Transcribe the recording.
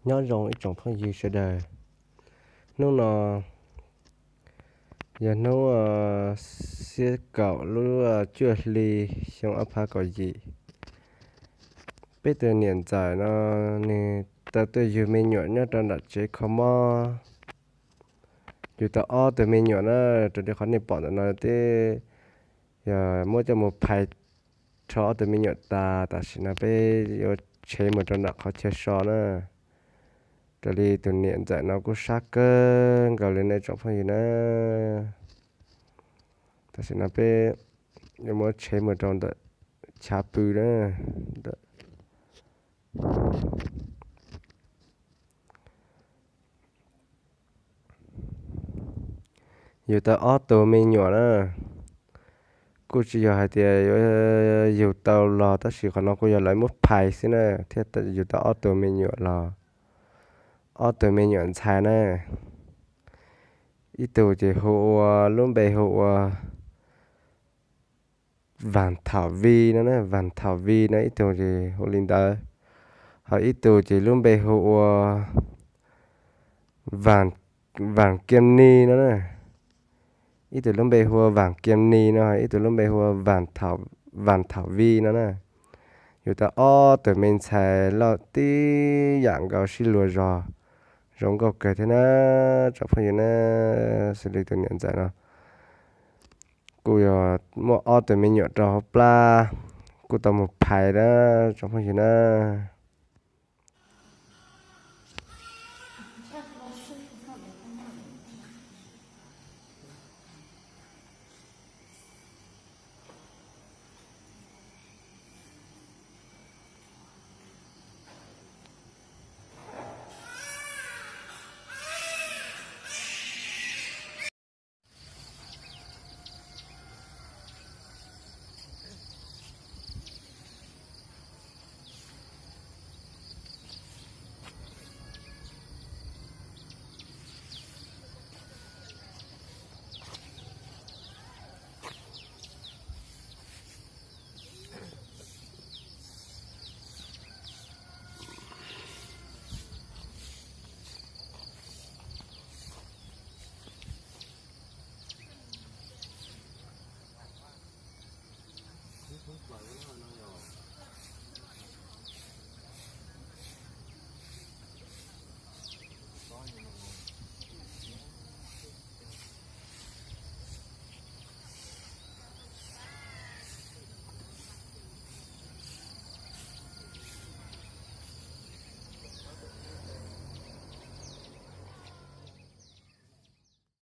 Nyob zoo ib tsoom phooj ywg sawv daws. Hnub no yog hnub xiab kaum lub cuaj hli xyoo ob phav kaum yim. Peb tus niam ntxawm no nws tau tuaj yug me nyuam nyob rau nram tsev kho mob. Yug tau ob tug me nyuam na, raws li qhov nej pom ntawm no teb, yog muab coj mus phais rho ob tug me nyuam tas, tam sim no peb yuav tshev mus rau nram qhov chaw so na. Raws li tus niam ntxawm no kuj sab kawg nkaus li nej tsoom phooj ywg na. Tam sim no peb yuav muab tshev mus rau ntawm chav pw na. Yug tau ob tug me nyuam na, kuj tsis yog hais tias yuav yug tau los, tab sis qhov no kuj yog lawv muab phais xwb na, thiaj yug tau ob tug me nyuam los, ob tug me nyuam ntxhais na. Ib tug ces hu ua, lub npe hu ua Vam Thaum Vi no na, Vam Thaum Vi no ib tug ces hu li ntawd. Ho ib tug ces lub npe hu ua Vam Kiam Ni no na. Ib tug lub npe hu ua Vam Kiam Ni no, ib tug lub npe hu ua Vam Thaum Vi no na. Yug tau ob tug me ntxhais loj tib yam nkaus, sib luag zog, zoo nkauj kawg thiab na tsoom phooj ywg na. Xws li tus niam ntxawm no kuj yog muaj ob tug me nyuam rau hauv plab, kuj tau mus phais na tsoom phooj ywg na.